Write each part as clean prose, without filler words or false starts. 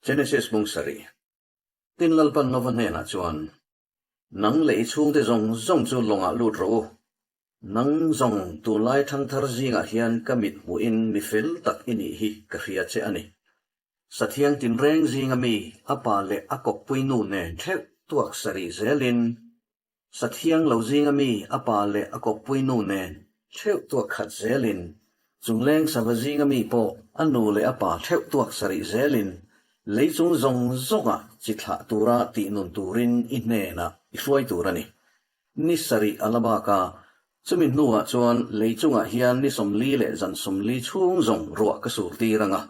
Genesis bung sarih. Tin Lalpan Nova hnenah chuan, Nang leh i chhungte zawng zawng chu lawngah lut rawh u. Nang zawng tunlai thangthar zingah hian ka mit hmuhin mi fel tak i nih hi ka hria che a ni. Sathiang tinreng zinga mi a pa leh a kawppui nu nen theuh tuak sarih zelin Sathiang lo zinga mi a pa leh a kawppui nu nen theuh tuak khat zelin, chungleng sava zinga mi pawh a nu leh a pa theuh tuak sarih zelin, lei chung zawng zawngah chi thlah tura tih nun turin i hnenah i hruai tur a ni. Ni sarih a la bak a, chumi hnuah chuan lei chungah hian ni 40 leh zan 40 chhung zawng ruah ka sur tir ang a,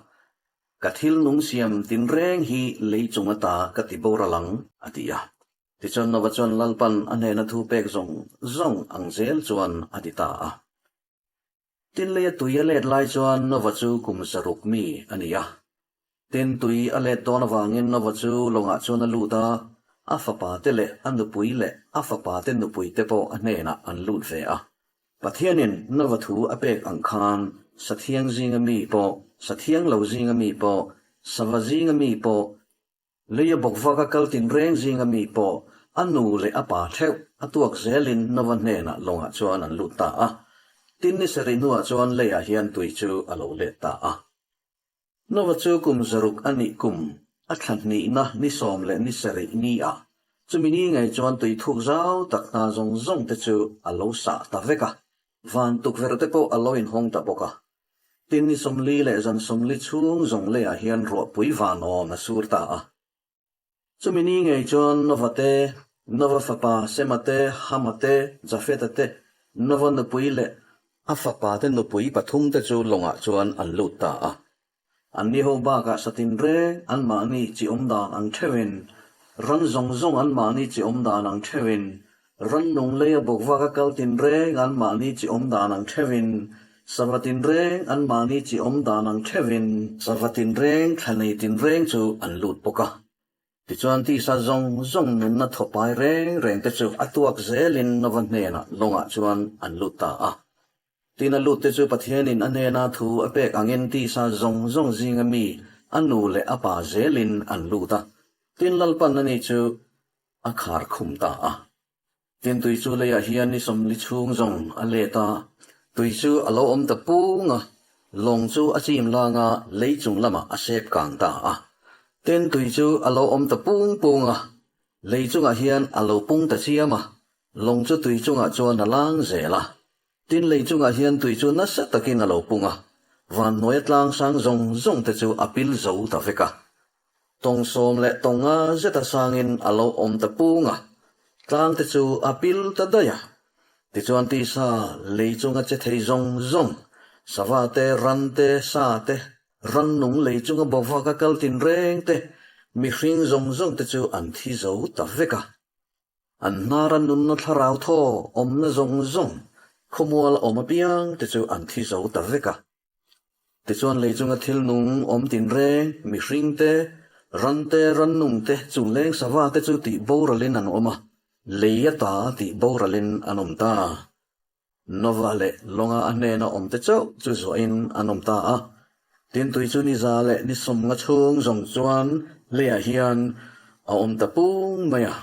ka thil nung siam tinreng hi lei chung ata ka ti boral ang, a ti a. Tichuan Nova chuan Lalpan a hnena thu pek zawng zawng ang zel chuan a ti ta a. Tin leia tui a let lai chuan Nova chu kum 600 mi a ni a. Tin tui a let dawn avangin Nova chu lawngah chuan a lut a, a fapa te leh a nupui leh a fapa te nupui te pawh a hnenah an lut ve a. Pathianin Nova thu a pek ang khan Sathiang zinga mi pawh, Sathiang lo zinga mi pawh, Sava zinga mi pawh, Leia bawkvak a kal tinreng zinga mi pawh a nu leh a pa theuh a tuak zelin Nova hnenah lawngah chuan an lut ta a. Tin ni sarih hnuah chuan leiah hian tui chu a lo let ta a. Nova chu kum 600 a nih kum a thla hnihna ni 10 leh ni sarih ni ah chumi ni ngei chuan tui thuk zau tak hna zawng zawng te chu a lo sah ta vek a, van tukverh te pawh a lo inhawng ta bawk a. Tin ni 40 leh zan 40 chhung zawng leiah hian ruahpui vanawm a sur ta a. Chumi ni ngei chuan Nova te, Nova fapa Sema te, Hama te, Jafeta te, Nova nupui leh a fapa te nupui pathum te chu lawngah chuan an lut ta a. Anni ho bakah satin reng anmahni chi awm dan ang theuhin, ran zawng zawng anmahni chi awm dan ang theuhin, rannung leia bawkvaka kal tinreng anmahni chi awm dan ang theuhin, sava tinreng anmahni chi awm dan ang theuhin, sava tinreng thla nei tinreng chu an lut bawk a. Tichuan tisa zawng zawng nunna thawpai reng reng te chu a tuak zelin Nova hnenah lawngah chuan an lut ta a. Tin a lut te chu Pathianin a hnena thu a pek angin tisa zawng zawng zinga mi a nu leh a pa zelin an lut a, tin Lalpan ani chu a khar khum ta a. Tin tui chu leiah hian ni 40 chhung zawng a let a, tui chu a lo awm ta pung a, lawng chu a chim lang a, lei chung lamah a sep kang ta a. Tin tui chu a lo awm ta pung pung a, lei chungah hian a lo pung ta chiam a, Lawng chu tui chungah chuan a lang zel a, tin lei chungah hian tui chu nasa takin a lo pung a, van hnuaia tlang sang zawng zawng te chu a pil zo ta vek a. Tawng 10 leh tawng nga zeta sangin a lo awm ta pung a, tlang te chu a pil ta daih a. Tichuan tisa lei chunga che thei zawng zawng, sava te, ran te, sa te, rannung lei chunga bawvaka kal tinreng te, mihring zawng zawng te chu an thi zo ta vek a. An hnara nunna thlarau thaw awmna zawng zawng khawmual awm apiang te chu an thi zo ta vek a. Tichuan lei chunga thil nung awm tinreng, mihring te, ran te, rannung te, chungleng sava te chu tih boralin an awm a, lei ata tih boralin an awm ta. Nova leh lawnga a hnena awm te chauh chu zuahin an awm ta a. Tin tui chu ni 100 leh ni 50 chhung zawng chuan leiah hian a awm ta pung mai a.